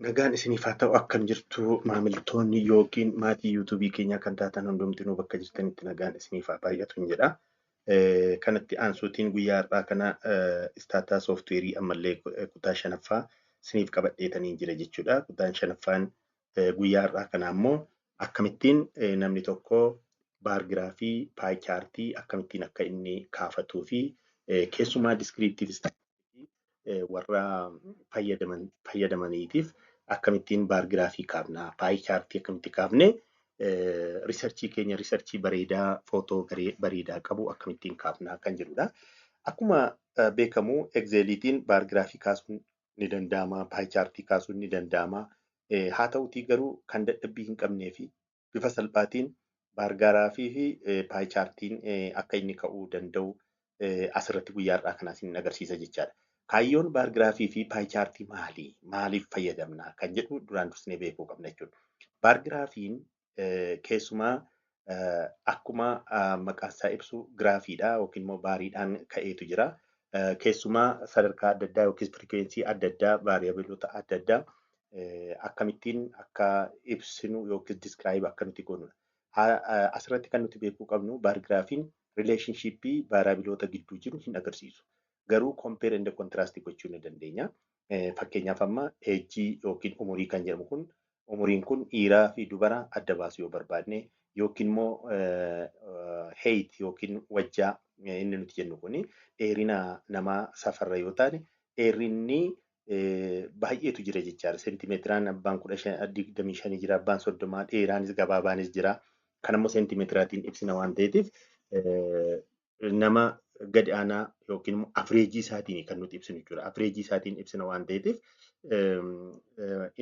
Nagaan isiniif haa ta'u. Akkam jirtu maamiltoonni yookiin maatii yuutuubii keenyaa kan taatan hundumtinuu bakka jirtanitti nagaan isiniif haa baay'atu jedha. Kanatti aansuutiin guyyaa har'aa kana Stata sooftiweerii ammallee kutaa shanaffaa isiniif qabadheetanii jira jechuudha. Kutaan shanaffaan guyyaa har'aa kana ammoo akkamittiin namni tokko bar giraafii, pie chaartii akkamittiin akka inni kaafatuu fi keessumaa descriptive statistics warra fayyadamaniitiif akkamittiin bar giraafii kaafna, pie chaartii akkamitti kaafne riisarchii keenya riisarchii bareedaa footoo bareedaa qabu akkamittiin kaafna kan jedhudha. Akkuma beekamu egzeeliitiin bar giraafii kaasuun ni danda'ama, pie chaartii kaasuun ni danda'ama. Haa ta'utii garuu kan dadhabbii hin qabnee fi bifa salphaatiin bar giraafii fi pie chaartiin akka inni ka'uu danda'u asirratti guyyaa har'aa kana isin agarsiisa jechaadha. Kaayyoon bar giraafii fi pie chaartii maali? Maaliif fayyadamna? Kan jedhu duraan dursinee beekuu qabna jechuudha. Bar giraafiin keessumaa akkuma maqaan isaa ibsu giraafiidha yookiin immoo baariidhaan ka'eetu jira. Keessumaa sadarkaa adda addaa yookiis firikweensii adda addaa vaariyabiloota adda addaa akkamittiin akka ibsinu yookiis diskiraayib akka nuti goonudha. Asirratti kan nuti beekuu qabnu bar giraafiin rileeshnshiippii vaariyabiloota gidduu jiru hin agarsiisu. Garuu compare and contrast gochuu ni dandeenya. Fakkeenyaaf amma eejjii yookiin umurii kan jedhamu kun umuriin kun dhiiraa fi dubara adda baasuu yoo barbaadne yookiin immoo height yookiin wajjaa inni nuti jennu kuni dheerina namaa safarra yoo taane dheerinni baay'eetu jira jechaadha. Seentimeetiraan abbaan kudha shan, digdamii shanii jira, abbaan 30, dheeraanis gabaabaanis jira. Kan ammoo seentimeetiraatiin ibsina waan ta'eetiif nama gadi aanaa yookiin immoo afireejii isaatiin kan nuti ibsinu jechuudha. Afireejii isaatiin ibsina waan ta'eetiif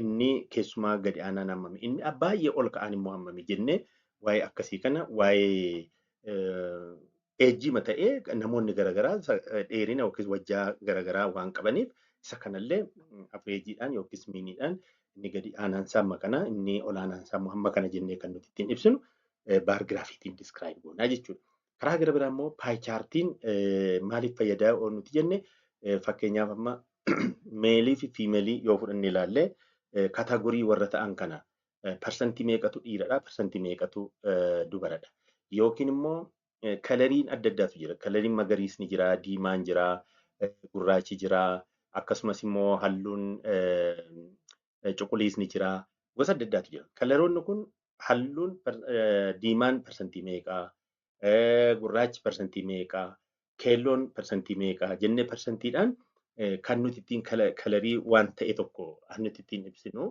inni keessumaa gadi aanaan hammami, inni baay'ee ol ka'aan immoo hammami jennee waa'ee akkasii kana waa'ee eejjiima ta'ee namoonni garaagaraa dheerina yookiis wajjaa garaagaraa waan qabaniif isa kanallee afireejiidhaan yookiis miiniidhaan inni gadi aanaan isaa amma kana inni ol aanaan isaa hamma kana jennee kan nuti ittiin ibsinu baar giraafiitiin diskiraayib goonaa jechuudha. Karaa gara biraa immoo pie chaartiin maaliif fayyadaa yoo nuti jenne fakkeenyaaf amma meelii fi fiimeelii yoo fudhanne ilaalle kategorii warra ta'an kana parsantii meeqatu dhiiradha, parsantii meeqatu dubaradha. Yookiin immoo kalariin adda addaatu jira. Kalariin magariisni jira, diimaan jira, gurraachi jira, akkasumas immoo halluun cuquliisni jira. Gosa adda addaatu jira. Kalaroonni kun halluun diimaan parsantii meeqaa, gurraachi parsantii meeqaa, keelloon parsantii meeqaa jennee parsantiidhaan kan nuti ittiin kalarii waan ta'e tokko kan nuti ittiin ibsinu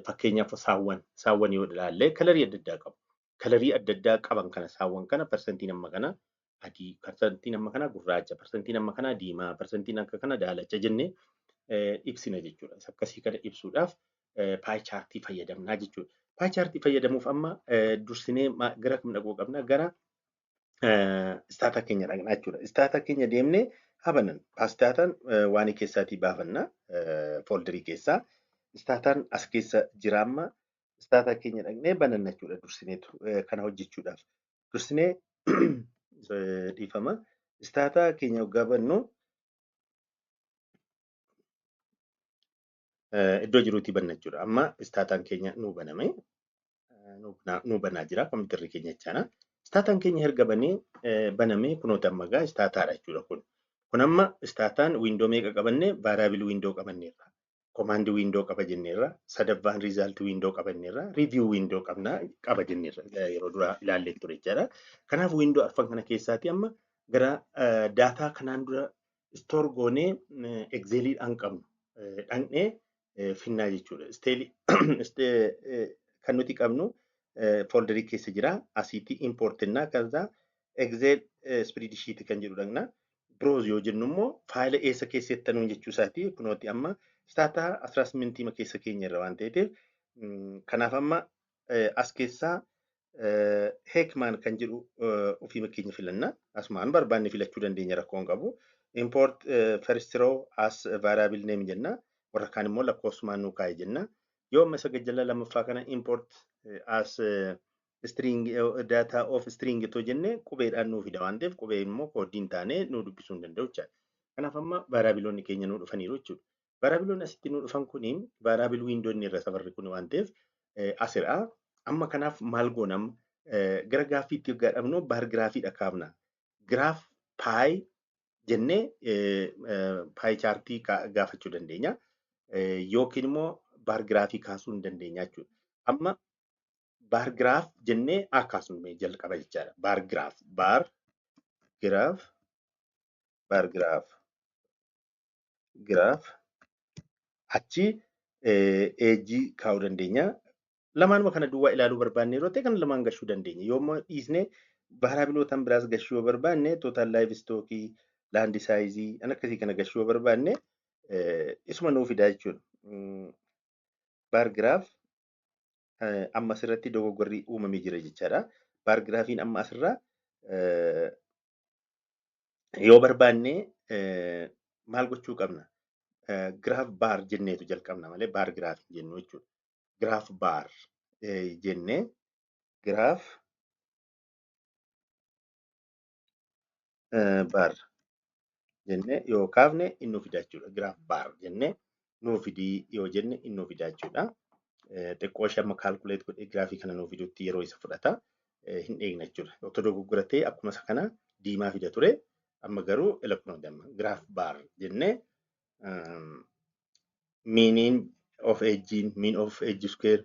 fakkeenyaaf saawwan yoo ilaalle kalarii adda addaa qabu. Kalarii adda addaa qaban kana saawwan kana parsantiin amma kana adii, parsantiin amma kana gurraacha, parsantiin amma kana diimaa, parsantiin akka kana daalacha jennee ibsina jechuudha. Akkasii kana ibsuudhaaf pie chaartii fayyadamnaa jechuudha. Pie chaartii fayyadamuuf amma dursinee gara kam dhaquu qabna? Gara Stata keenya dhaqnaa jechuudha. Stata keenya deemnee habanan. Staataan waan keessaatii baafanna fooldarii keessaa. Staataan as keessa jira amma. Stata keenya dhaqnee bananna jechuudha dursineetu kana hojjechuudhaaf. Dursinee dhiifama. Stata keenya hoggaa bannu iddoo jiruutii banna jechuudha. Amma staataan keenya nuu baname. Nuu banaa jira kompiitarri keenya jechaadha. Staataan keenya erga banamee kunoota amma gaa staataadha jechuudha kun. Kun amma staataan wiindoo meeqa qabanne? Vaariyaabil wiindoo qabanneerra. Komaandii wiindoo qaba jenneerra. Sadaffaan riizaaltii wiindoo qabanneerra. Riiviyuu wiindoo qaba jenneerra. Yeroo duraa ilaallee ture jechaadha. Kanaaf wiindoo arfan kana keessaati amma gara daataa kanaan dura istoor goonee egzeeliidhaan qabnu dhaqnee finnaa jechuudha. Kan nuti qabnu fooldarii keessa jira. Asiitti impoortinnaa kaza Excel spreadsheet kan jedhu dhaqna. Browse yoo jennu immoo faayila eessa keessatti nuun jechuu isaati. Kunooti amma Stata 18 keessa keenya irra waan ta'eef kanaaf amma as keessaa Heckman kan jedhu ofiima keenya filanna. Asumaan barbaanne filachuu dandeenya rakkoo hin qabu. Import first row as variable name jenna. Warra kaan immoo lakkoofsumaan nuu kaa'e jenna. Yoo amma isa gajjallaa lammaffaa kana import as string data of string itoo jenne qubeedhaan nuu fida waan ta'eef qubee immoo koodii hin taane nuu dubbisuu hin danda'u jechaadha. Kanaaf amma vaariyaabiloonni keenya nuu dhufaniiru jechuudha. Variableoonni asitti nu dhufan kuni variable window inni irra safarri kun waan ta'eef asirra. Amma kanaaf maal goona gara gaaffiitti yoo gaadhamnu bar graphiidha kaafna. Graph pie jennee pie chartii gaafachuu dandeenya. Yookiin immoo bar graphii kaasuu hin dandeenya jechuudha. Amma bar graph jennee kaasnu jalqaba jechaadha. Bar graph bar graph bar graph graph achi ageii kaa'uu dandeenya. Lamaanuma kana duwwaa ilaaluu barbaanne yeroo ta'e kan lamaan gashuu dandeenya. Yoo immoo dhiisnee variableootaan biraas gashuu yoo barbaanne total livestockii, land sizeii an akkasii kana gashuu yoo barbaanne isuma nuu fidaa jechuudha. Bar graph amma asirratti dogoggorri uumamee jira jechaadha. Bar graphiin amma asirraa yoo barbaanne maal gochuu qabna? Graph bar jenneetu jalqabna malee bar graphii jennu jechuudha. Graph bar jennee graph bar jennee yoo kaafne inni nuu fida jechuudha. Graph bar jennee nuu fidii yoo jenne inni nuu fida jechuudha. Xiqqoo ishee amma calculate godhee graphii kana nuu fidutti yeroo isa fudhata. Hin eegna jechuudha. Otoo dogoggoratee akkuma isa kana diimaa fida ture. Amma garuu elektiroonii amma graph bar jennee meaniin of ageiin mean of age square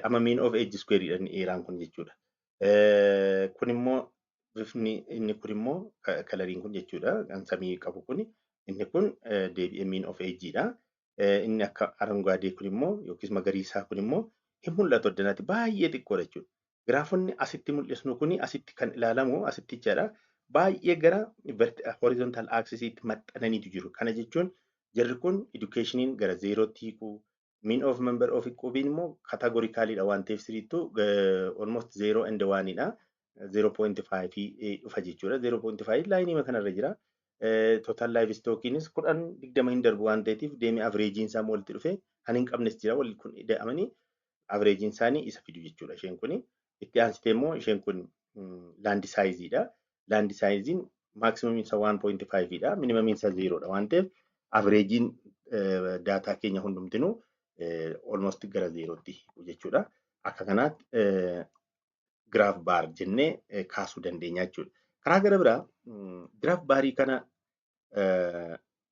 amma mean of age square jedhanii eeraan kun jechuudha. Kun immoo bifni inni kun immoo coloriin kun jechuudha. Kan samii qabu kun inni kun deebi'ee mean of ageedha. Inni akka arangaadee kun immoo yookiis magariisaa kun immoo hin mul'atu addanaatti baay'ee xiqqoodha jechuudha. Graphonni asitti mul'isnu kuni asitti kan ilaalamu asitti jechaadha. Baay'ee gara horizontal axisiitti maxxananiitu jiru. Kana jechuun jarri kun educationiin gara zerootti hiikuu, mean of member of iqqubiin immoo categoricalidha waan ta'eef siriittuu almost 0 and 1dha. 0.5 dhufa jechuudha. 0.5 lineii kanarra jira. Total livestockiinis 10 20 hin darbu waan ta'eef deemee averageiin isaa walitti dhufe kan hin qabnes jira wal kun ida'amanii averageiin isaanii isa fidu jechuudha isheen kuni. Itti aansitee immoo isheen kun land sizeiidha. Land sizeiin maximumiin isaa 1.5 dha. Minimumiin isaa 0 dha waan ta'eef averageiin data keenya hundumtinuu almost gara zerootti jechuudha. Akka kanaatti graph bar jennee kaasuu dandeenya jechuudha. Karaa gara biraa graph barii kana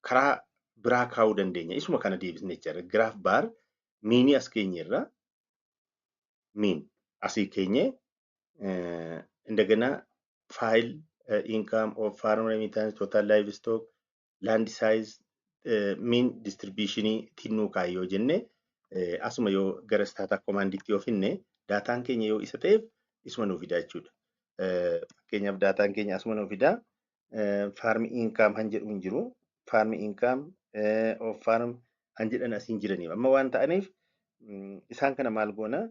karaa biraa kaa'uu dandeenya. Isuma kana deebisne jechaadha. Graph bar meanii as keenyerra mean asii keenye እንደገና file income of farm remittance total livestock land size mean distribution tinnuu kaayyoo jenne asuma yoo gara Stata commandiitti yoo finne dataan keenya yoo isa ta'eef isuma nuu fida jechuudha. Fakkeenyaaf dataan keenya asuma nuu fida. Farm income han jedhu hin jiru. Farm income of farm han jedhan asii hin jiraniif. Amma waan ta'aniif isaan kana maal goona?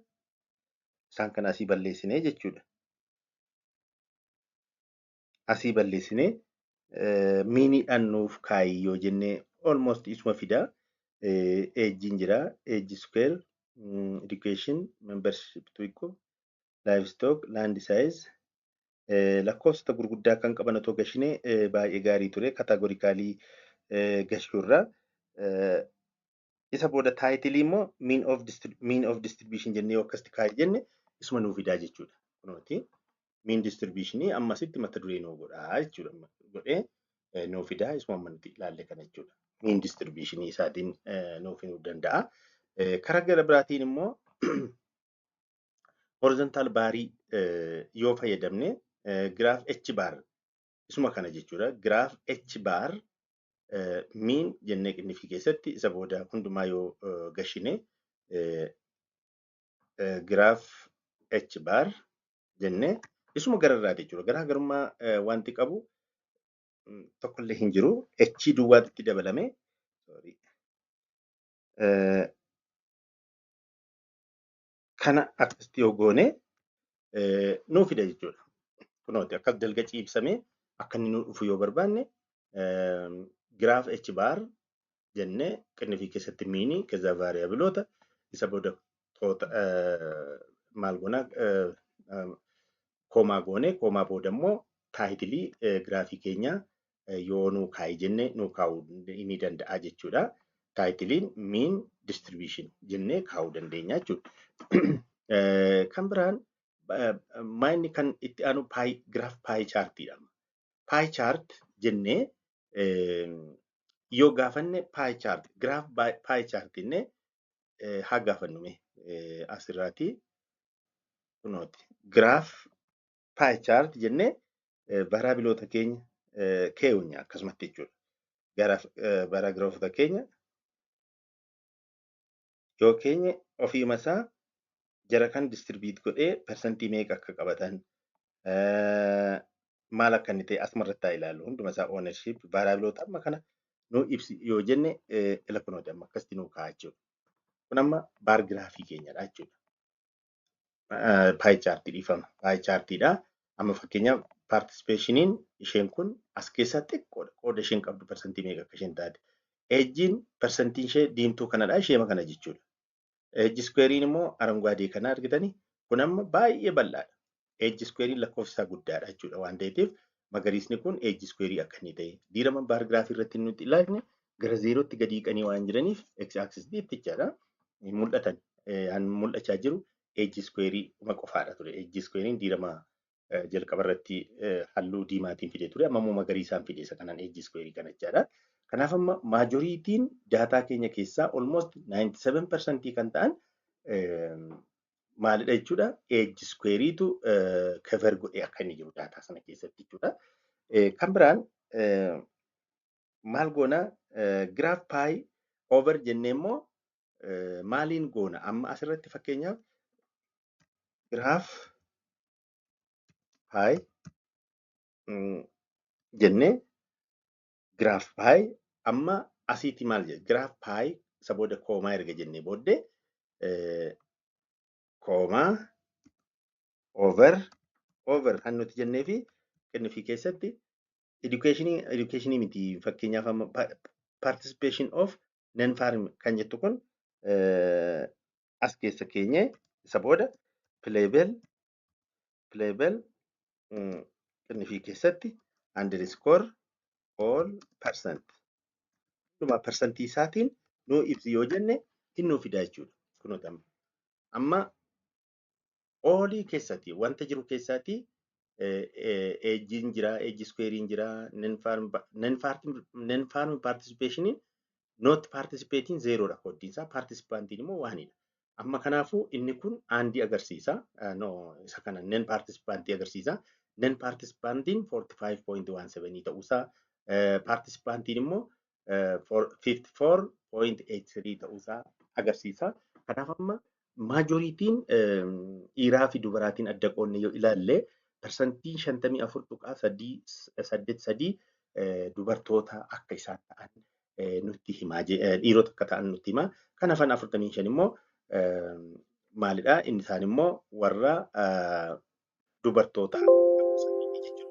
Isaan kana asii balleessinee jechuudha. Asii balleessinee meaniidhaan nuuf kaayi yoo jennee almost isuma fida. Ageiin jira. Age square, education, membership to equal, livestock, land size, lakkoofsota gurguddaa kan qaban otoo gashinee baay'ee gaarii ture categoricalii gashuurra. Isa booda titleii immoo mean of distribution jennee yoo akkasitti kaa'e jenne isuma nuu fidaa jechuudha. Kunooti mean distributionii ammasitti mata duree nuu godhaa jechuudha. Godhee nuu fidaa isuma amma nuti ilaalle kana jechuudha. Mean distributionii isaatiin nuu fiduu danda'a. Karaa gara biraatiin immoo horizontal barii yoo fayyadamne graph H bar isuma kana jechuudha. Graph H bar mean jennee qinnifii keessatti isa booda hundumaa yoo gashine graph H bar jennee isuma gararraati jechuudha. Garaagarummaa wanti qabu tokkollee hin jiru. H duwwaatti dabalame. Sorry. Kana akkasitti yoo goone nuu fida jechuudha. Kunooti akkas dalga ciibsamee akka inni nuu dhufu yoo barbaanne graph H bar jennee qinnifii keessatti meanii keessa variableoota isa booda maal goona comma goone comma booda immoo titleii graphii keenya yoo nuu kaa'i jenne nuu kaa'uu ni danda'a jechuudha. Titleiin mean distribution jennee kaa'uu dandeenya jechuudha. Kan biraan maayinni kan itti aanu graph pie chartiidha. Pie chart jennee yoo gaafanne pie chart graph pie chart jennee haa gaafannu mee asirraati kunooti graph pie chart jennee variableoota keenya keewunya akkasumatti jechuudha. Gara variableoota keenya yoo keenya ofiima isaa jara kan distribute godhee persentii meeqa akka qabatan maal akka inni ta'e asumarratti haa ilaallu. Hunduma isaa ownership variableoota amma kana nu ibsi yoo jenne ila kunooti amma akkasitti nuu kaa'a jechuudha. Kun amma bar graphii keenyadha jechuudha. Pie chartii dhiifama. Pie chartiidha. Amma fakkeenyaaf participationiin isheen kun as keessaa xiqqoodha. Qooda isheen qabdu persentii meeqa akka isheen taate. Ageiin persentiin ishee diimtuu kanadha. Isheema kana jechuudha. Age squareiin immoo aranguwaadee kana argitanii kun amma baay'ee bal'aadha. Age squareiin lakkoofsi isaa guddaadha jechuudha waan ta'eef magariisni kun age squareii akka inni ta'e. Diirama bar graphii irratti nuti ilaalle gara zeerootti gadi hiiqanii waan jiraniif x axis jechaadha. Mul'atan an mul'achaa jiru age squareii uma qofaadha ture. Age squareiin diirama jalqaba irratti halluu diimaatiin fide ture. Amma immoo magariisaan fide isa kanaan age squareii kana jechaadha. Kanaaf amma majorityiin daataa keenya keessaa almost 97% kan ta'an maalidha jechuudha. Age squareiitu cover godhee akka inni jiru daataa sana keessatti jechuudha. Kan biraan maal goona graph pie over jennee immoo maaliin goona amma asirratti fakkeenyaaf graph pie jennee graph pie amma asiitti maal jedha graph pie isa booda comma erga jennee booddee comma over over kan nuti jennee fi kennifii keessatti educationii miti fakkeenyaaf amma participation of non farm kan jettu kun as keessa keenye isa booda playable kennifii keessatti underscore all percent dhuma percentii isaatiin nuu ibsi yoo jenne inni nuu fida jechuudha. Kunuuti amma. Amma allii keessatti wanta jiru keessatti ageiin jira, age squareiin jira, non farm participationiin not participating zerodha kooddiin isaa, participantiin immoo oneidha. Amma kanaafuu inni kun andii agarsiisa. No, isa kana non participantii agarsiisa. Non participantiin 45.17 ta'uusaa, participantiin immoo 54.83 ta'uusaa agarsiisa. Kanaaf amma majorityiin dhiiraa fi dubaraatiin adda qoodne yoo ilaalle persentiin 54.83 dubartoota akka isaan ta'an nutti himaa, dhiirota akka ta'an nutti himaa. Kan hafan 45 immoo maalidha? Inni isaan immoo warra dubartoota jechuudha.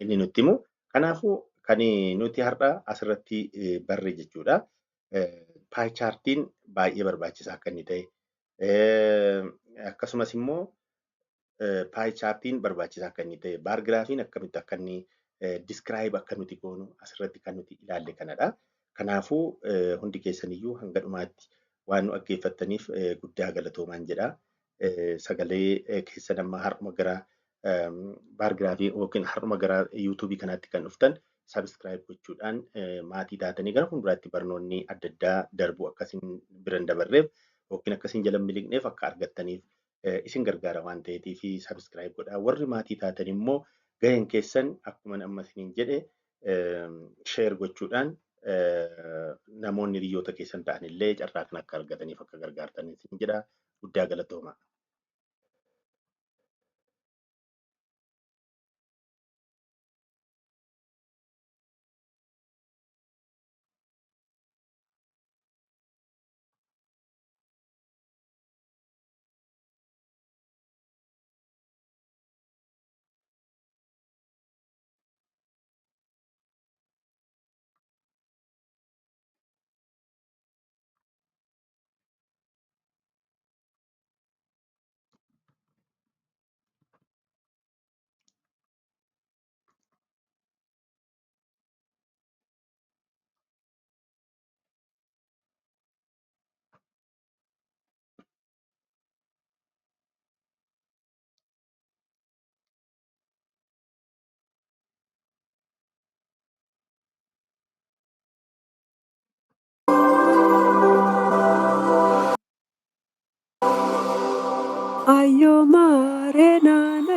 Inni nutti himu. Kanaafuu kan nuti har'a asirratti barre jechuudha. Pie chartiin baay'ee barbaachisaa akka inni ta'e. Akkasumas immoo pie chartiin barbaachisaa akka inni ta'e. Bar graphiin akkamitti akka inni describe akka nuti goonu asirratti kan nuti ilaalle kanadha. Kanaafuu hundi keessaniyyuu hanga dhumaatti waan nu dhaggeeffattaniif guddaa galatoomaan jedha. Sagalee keessan amma har'uma gara bar graphii yookiin har'uma gara YouTubeii kanaatti kan dhuftan subscribe gochuudhaan maatii taatanii gara fuulduraatti barnoonni adda addaa darbu akkasiin bira hin dabarreef yookiin akkasiin jala miliqneef akka argattaniif isin gargaara waan ta'eetiif subscribe godhaa. Warri maatii taatan immoo gaheen keessan akkuma amma isiniin jedhe share gochuudhaan namoonni hiriyoota keessan ta'an illee carraa kana akka argataniif akka gargaartan isin jedha. Guddaa galatooma.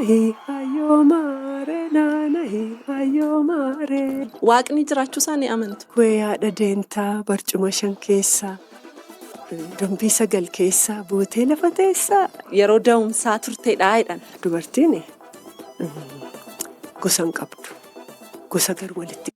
Naanahi ayyoo maaree naanahi ayyoo maaree. Waaqni jiraachuu isaa ni amantu. Kuwee haadha deentaa barcuma shan keessaa dombii sagal keessaa buutee lafa teessaa. Yeroo da'umsaa turteedha jedhan. Dubartiin gosa hin qabdu. Gosa garuu walitti